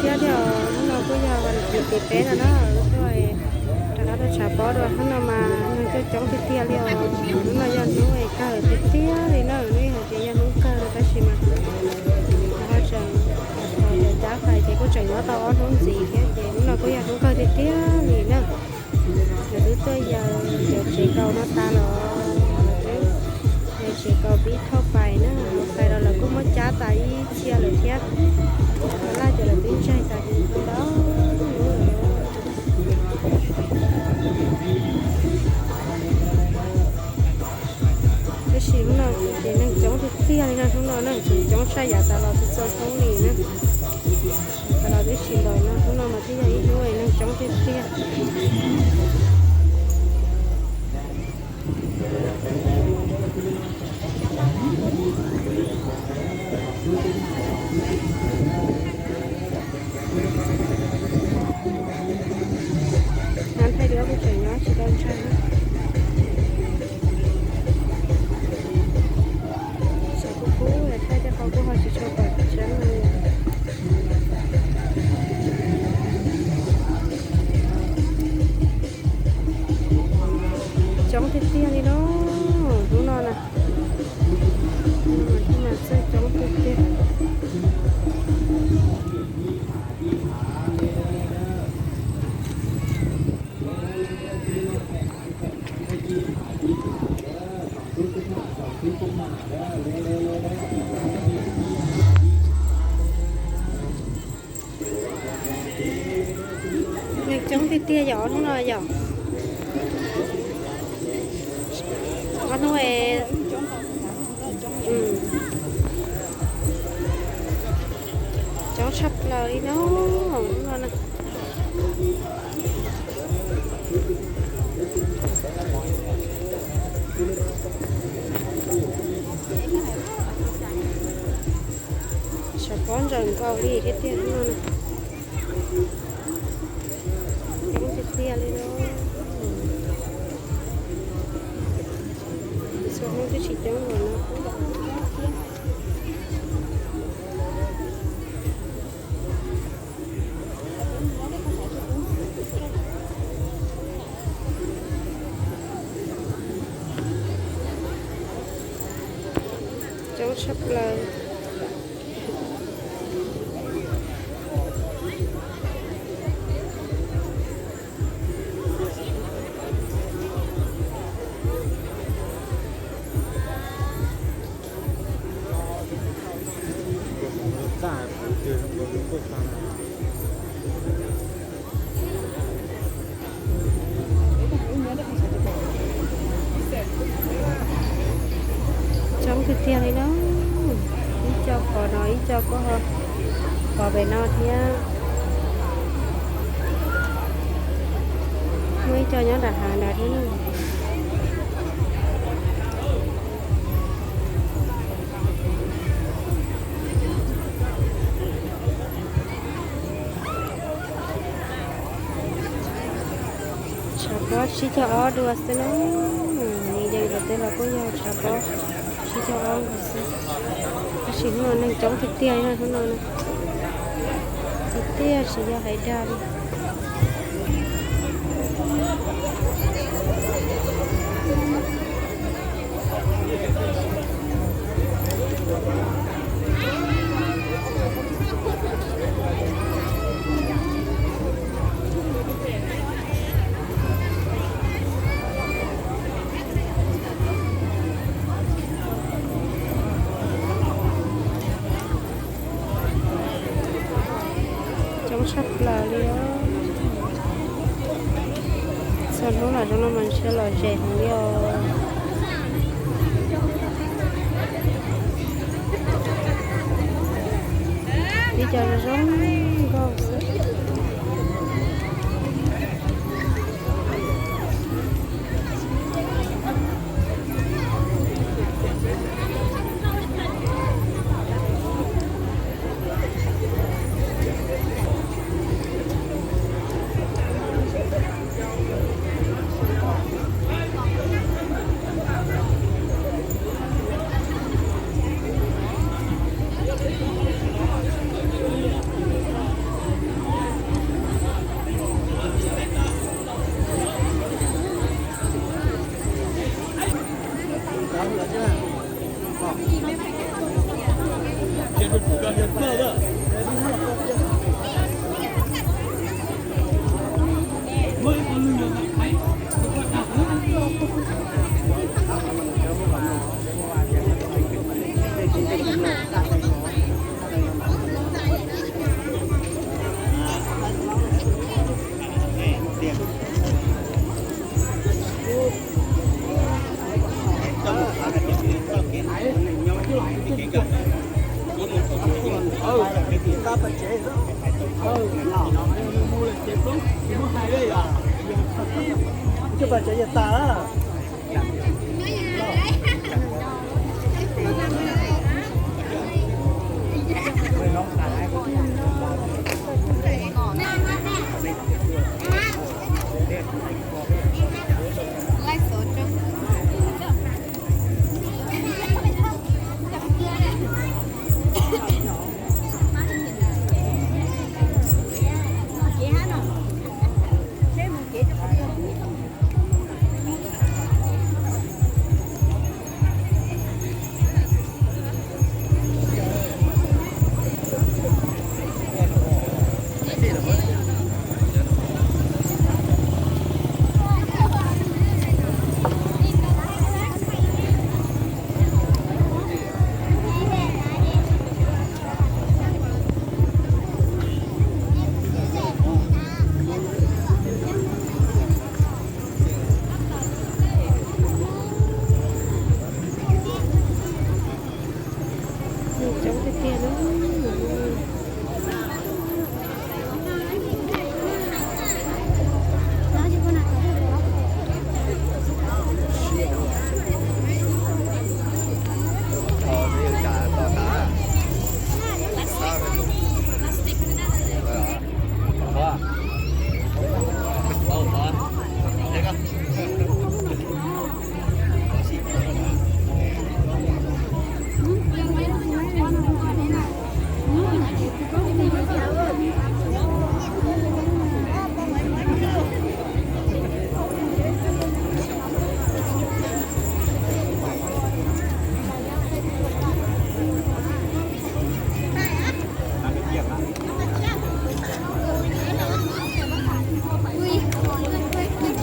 Thiab thiab os, hnub no kuj yog vas thib peb no na, tuaj rov qab tuaj tshav pob dua, hnub no mas neeg coob coob tiag tiag li os. Hnub no yog hnub kawg tiag tiag li na, hnub yog hais tias yog hnub kawg no tab sis mas ho tseem, cov cab fais ces kuj tseem nyob tau ob hnub ntxiv thiab ces hnub no kuj yog hnub kawg tiag tiag li na. Lawv twb tuaj yaws cov tsev kaus no tas los, lawv twb yaws tsev kaus pib thauj fais na, fais los lawv kuj muab cab tas ib txhia lawm thiab. Lawv laj ces lawv twb ntsaig tas ntau ntau lub lawm. Tab sis hnub no ces neeg coob tiag tiag li no, hnub no neeg tseem coob tshaj yav tas los txhua txhua hnub li na. Tas los twb tsis npaum no, hnub no mas twb yog ib hnub neeg coob tiag tiag. Hnub thaij duab kuj tseem nyob tsis tau ntshai na. Saum kuj kub, thaij tej qhov kuj ho tsis tshua pom tseeb li. Coob tiag tiag li no, hnub no na. Hnub no mas txawj coob tiag tiag. Neeg coob tiag tiag yom, hnub no yom. Ob hnub coob tshaj plaws li no, hnub no na. Tshav pob ntsaws nkaus li thiab tiag no na. Coob tiag tiag li no. Txhua hnub twb tsis coob npaum no. Coob tshaj plaws. Coob tiag tiag li na. Ib co pov no, ib co kuj ho pov pem no thiab. Muaj ib co nyob nram hav nrad thiab na. Tshav pob tsib caug ob dua xwb na. Nws yees rau tej los kuj yog tshav pob tsib caug ob nkaus xwb. Tab sis hnub no neeg coob tiag tiag li no, hnub no tiag tiag tsis yog hais dag li. Coob tshaj plaws li os. Txhua hnub los zoo no mas ntshe lom zem heev li os. Ib co zoo nkauj xwb. Coob tiag tiag na.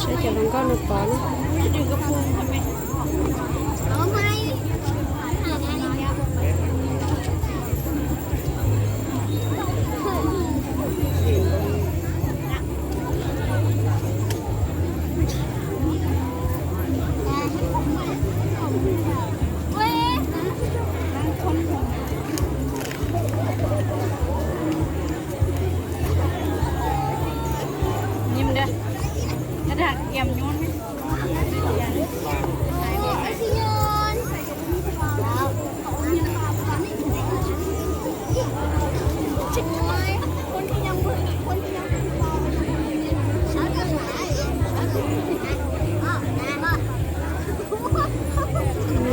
Saib cov hluas nkauj no pom na.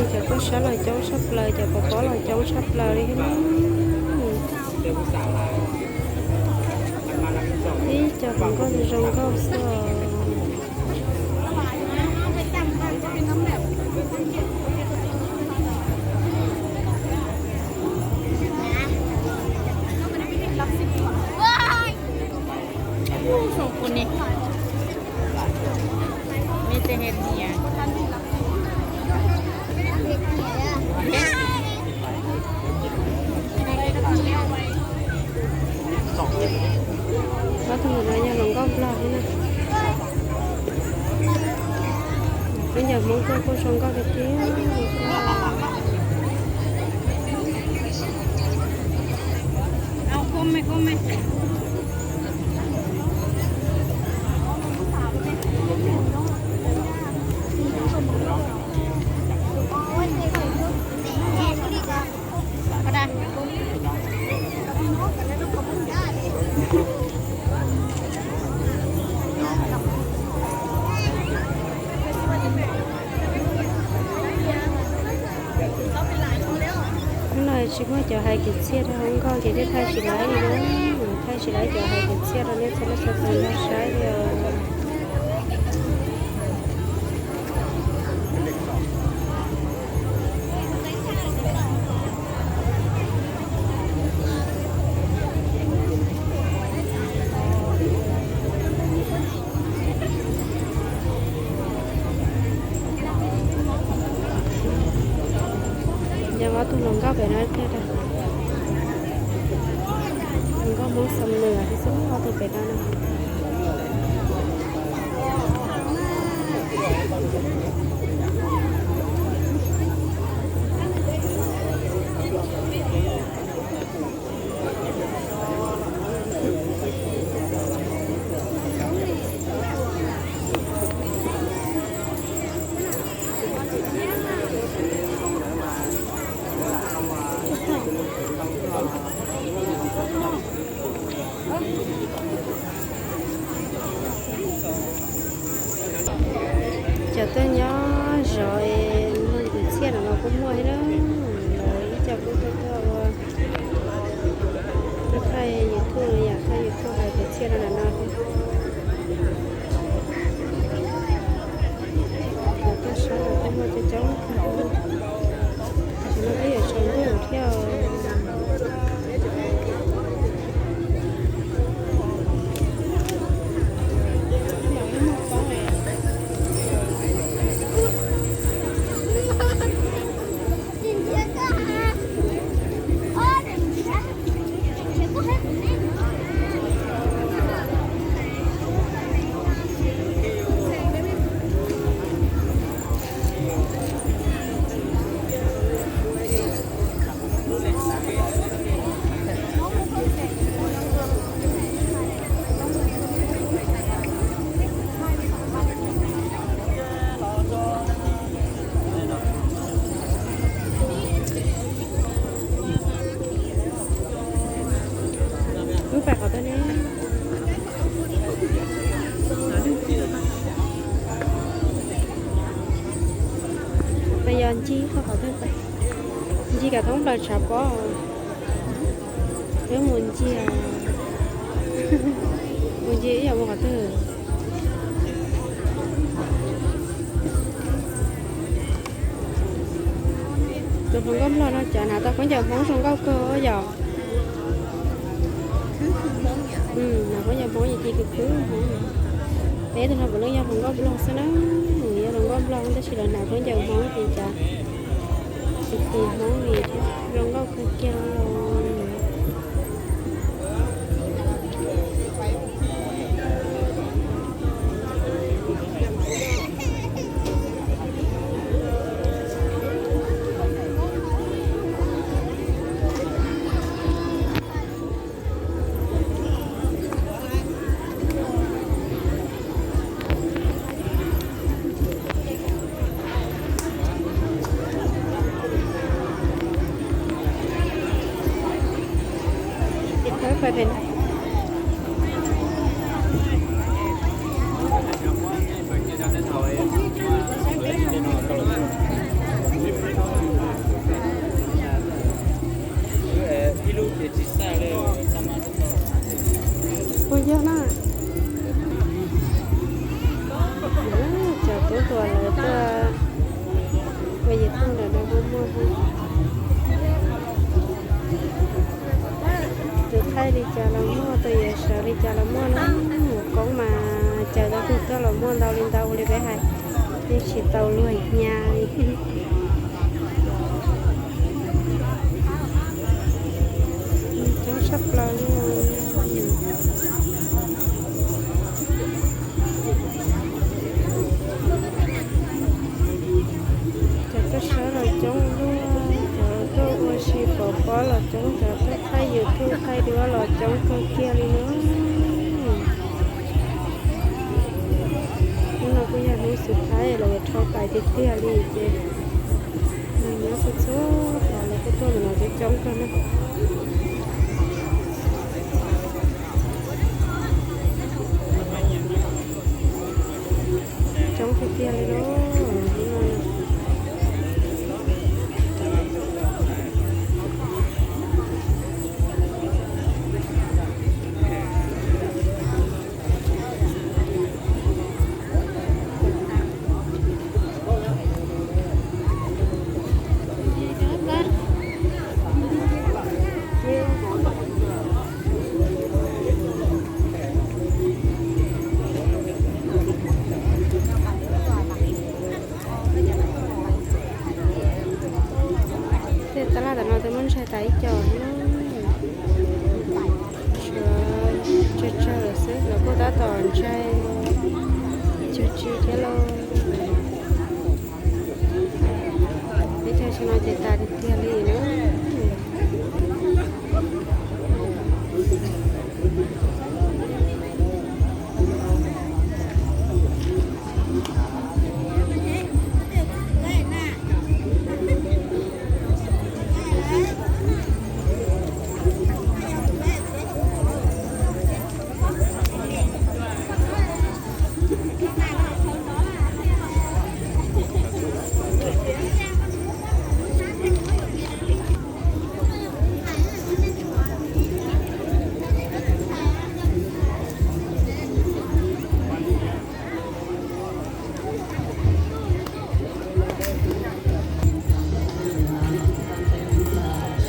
Cov poj saib los coob tshaj plaws, cov pov pob los coob tshaj plaws li thiab. Ib co hluas nkauj zoo nkauj xwb os. Ob tug ntawm no yog hluas nkauj Nplog thiab na. Peb cov Hmoob tuaj kuj zoo nkauj tiag tiag. Hnub no tsis muaj cov hais kwv txhiaj rau hauv nkoj ces thiaj thaij tsis laib li na. Thaij tsis laib cov hais kwv txhiaj rau nej txhua leej txhua tus nrog saib li os. Nkauj Hmoob Xam Nws xwb, ob tug pem no na. Cov tuaj nyob zov es mloog kwv txhiaj no los kuj muaj thiab na. Lawv ib co kuj tuaj tuaj ua, tuaj thaij YouTube no yom, thaij YouTube hais kwv txhiaj rau nram no thiab. Cov tuaj saib los kuj muaj coob coob, tam sim no twb yuav tsaus ntuj thiab. Wb pais qhov twg ne? Peb yog ncig qhov twg, ncig kom thoob plaws tshav pob. Wb mus ncig, mus ncig ib yam mus qhov twg. Tus hluas nkauj Nplog no cas hnav tau khaub ncaws Hmoob zoo nkauj kawg yom. Hnav khaub ncaws Hmoob ces khwv khwv Hmoob. Peb tus no puav leej yog hluas nkauj Nplog xwb na, yog hluas nkauj Nplog tab sis lawv hnav khaub ncaws Hmoob ces cas khwv khwv Hmoob li, zoo nkauj kawg kiag li os. Puas yog na? Cov tub hluas lawv tuaj ua YouTube ntawm no muaj muaj. Tus thaij li cas los muaj, tus yuav sawv li cas los muaj na. Mus koob mas caw tau tus tuaj los muaj ntau li ntau li peb hais, yeej tsis tau luag hnyav li. Coob tshaj plaws li. Cov tuaj saib los coob luaj, cov tuaj ua si pov pob los coob, cov tuaj thaij YouTube thaij duab los coob kawg kiag li na. Hnub no kuj yog hnub xub thaib lawv yuav rho tais tiag tiag li ces neeg nyob txhua txhua qhov los kuj tuaj ntawm no coob coob kawg na. Coob tiag tiag li lauj. Tsaig ib tsam tsis thiab lauj. Peb caug tsib no ces tas tiag tiag li na.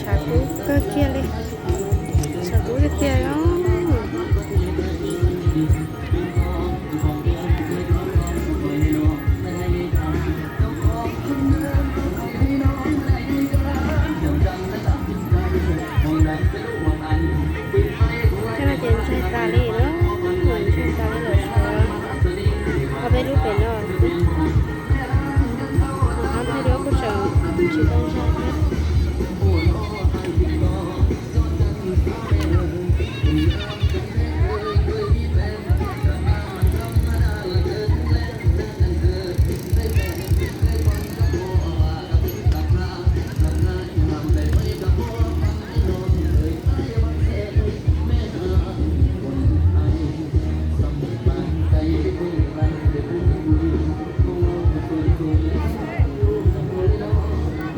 Tshav kub kawg kiag li, tshav kub tiag tiag os. Coj no ces ntsaig tas li na, ntsaig tas li lawm, tshuav ob peb lub pem no xwb. Ob peb lub kuj tseem tsis tau ntsaig thiab.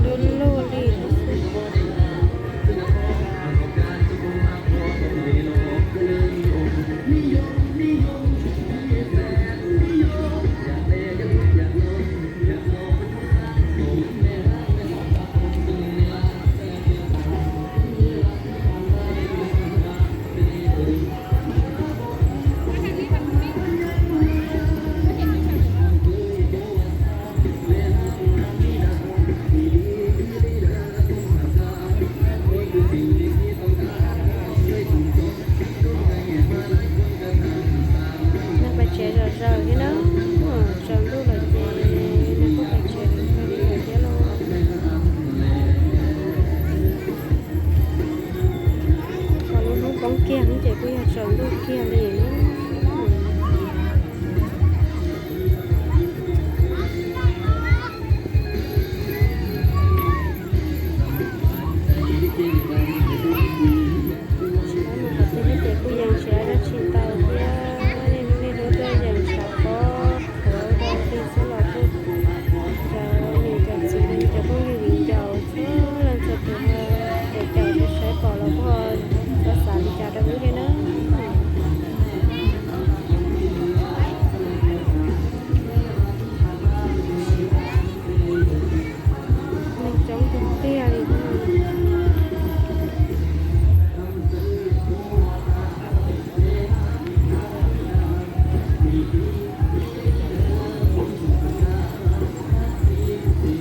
Dub lug li. Neeg pem tsev zom zaws thiab na, tsaus ntuj lawm ces neeg kuj pem tsev lawm thiab lauj. Thaum lub hnub poob kiag ces kuj yog tsaus ntuj kiag li na. Tsis paub mus qhov twg thiab ces kuj yees tsis hais dab tsi ntau thiab, niaj hnub niaj hnub tuaj yees tshav pob qhuav rau tig xwb los kuj cov niam cov txiv cov phooj ywg viv ncaus txhua leej txhua tus cov caum saib pom los kuj txhob xav li cas rau wb thiab na. Neeg coob tiag tiag li.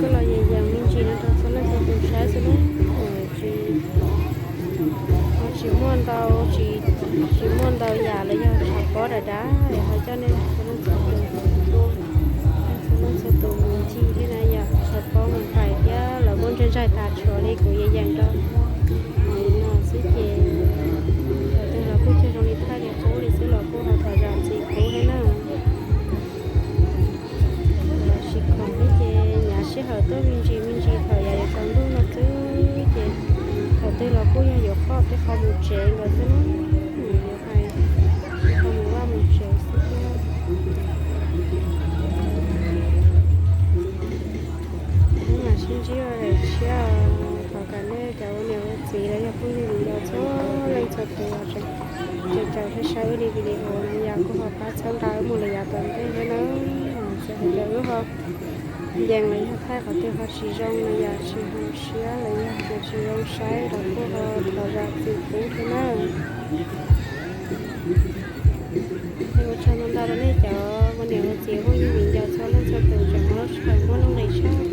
Kuj los yees yees me ntsis no rau txhua leej txhua tus saib xwb na. Tsis, tsis muaj ntau, tsis, tsis muaj ntau yam los yog tshav pob dav dav es ho coj nej txhua leej txhua tus, txhua leej txhua tus mus ncig thiab na yom. Tshav pob mus pais thiab los kuj ntsaig ntsaig tas tshuav li kuv yees yees rau no xwb ces thaum twg los kuj cuag zoo li thaij li qub li xwb los kuj ho thov zam txim pub thiab na. Los tsis khoom thiab ces nyav sij hawm tuaj me ntsis me ntsis thaum yav yuav tsaus ntuj no xwb ces thaum twg los kuj yog yuav qhov peb qhov mus tsev nkaus xwb na. Yuav hais qhov mus vaj mus tsev xwb thiab. Wb mam sib ntsib daim tshiab. Thov kom nej cov ua niam ua txiv los yog phooj ywg viv ncaus txhua leej txhua tus tseem caum saib saib wb li video no yom, kuj ho pab txhawb nqa wb mus lawm yav tom ntej thiab na. Txawm hais tias wb ho yees los yog thaij qhov twg ho tsis zoo los yom, tsis haum siab los yog tias tsis zoo saib los kuj ho thov zam txim pub thiab na. Ua tsaug ntau ntau rau nej cov ua niam ua txiv phooj ywg viv ncaus txhua leej txhua tus tseem muaj lub sij hawm muaj nuj nqis tshaj